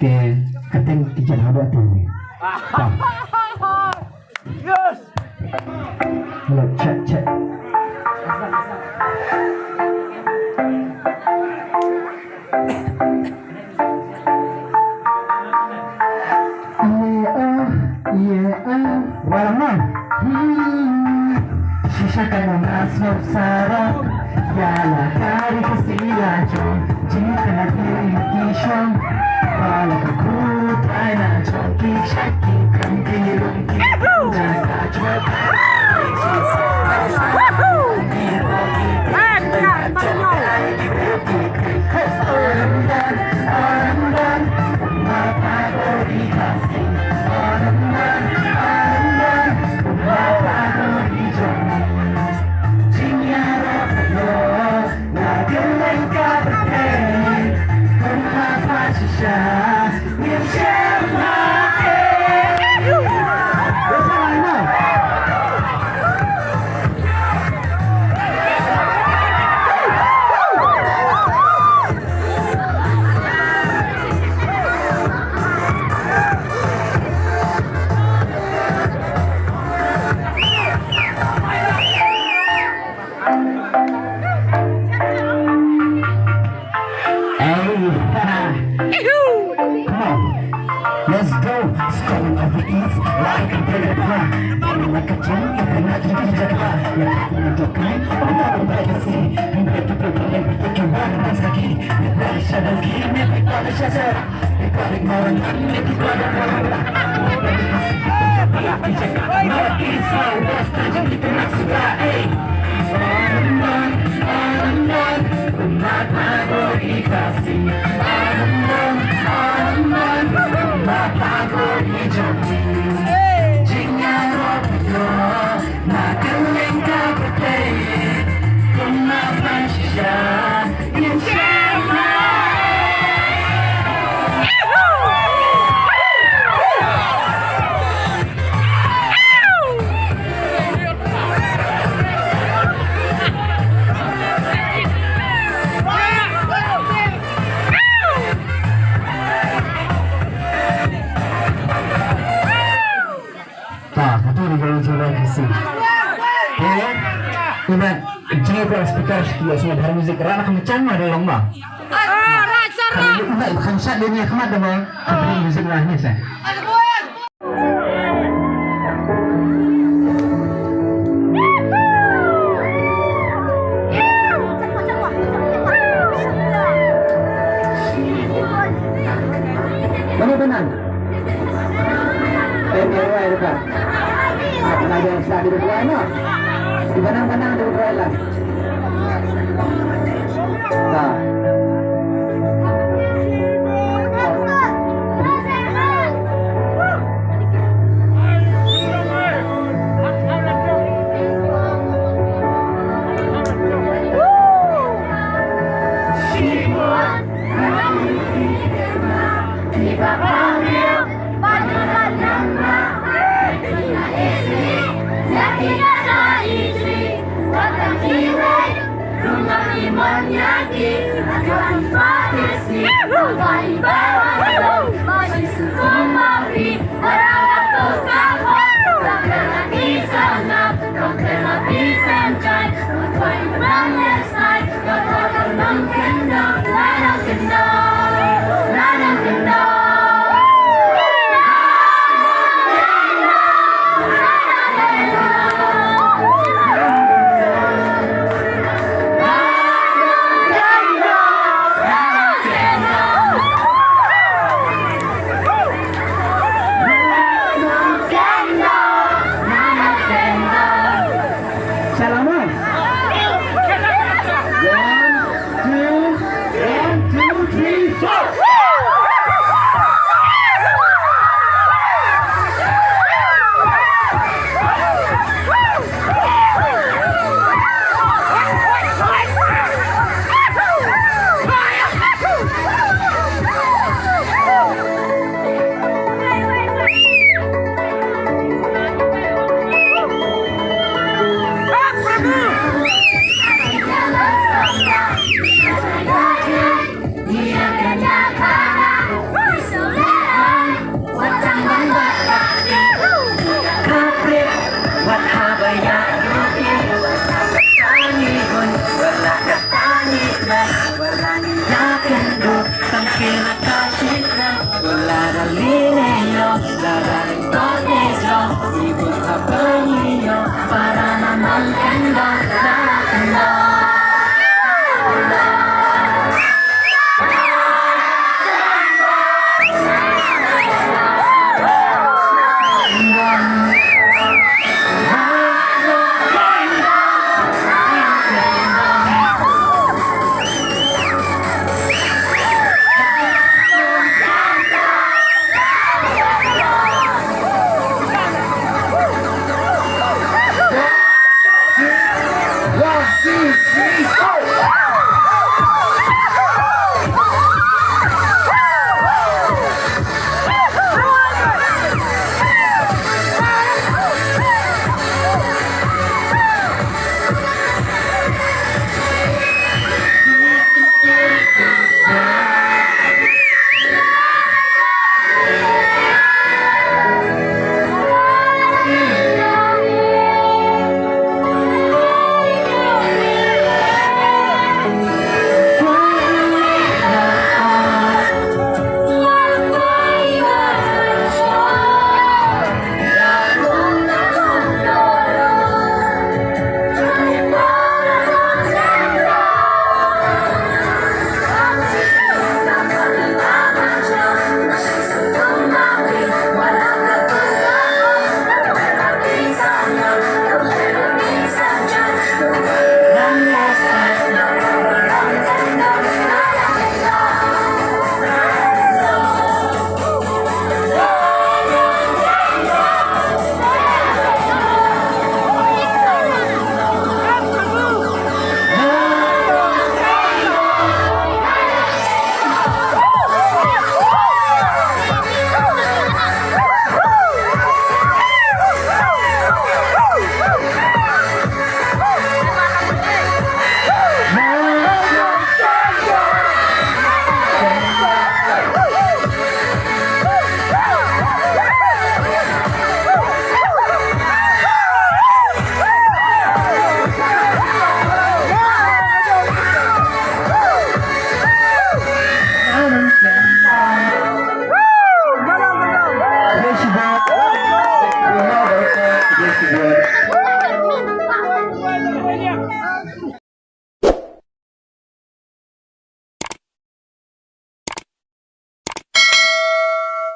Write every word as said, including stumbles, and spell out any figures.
Te ka teng ki jan haba tu. Yes. Hello, check, check. Yeah, oh, yeah, oh. Walang na. Hmm. Shisha ka na mas no sarap. Ya la kari ka sila jo. Jini ka na diri ki shong. Wala ka ku tai na jo ki shaki kan ki lung ki. Ja ka jo. Hey, come on. Let's go. Storming of the east, like a bird of fire. Burning like a flame, if you're not in the fire. You're not in the fire. I'm not in the sea. I'm ready to play, but you can run and that's the key. You gotta shut the game, everybody shut up. You gotta go and run, everybody run. North, east, south, west, hey. Ta, katu ni kalau jual kasi. Eh, ina jingïaroh ba speaker ki ïa sngewbha music, rah na ka machang ma da long ba. Ah, rah, rah. Ina khan sha dei ni khmat da ba. Music lah ni sa. Bana bana. Eh, ni ruai dekat. Ah, pernah dia start di ruai no. Di bana bana di ruai lah. Nah. Salam. One, two, one, two, three, four.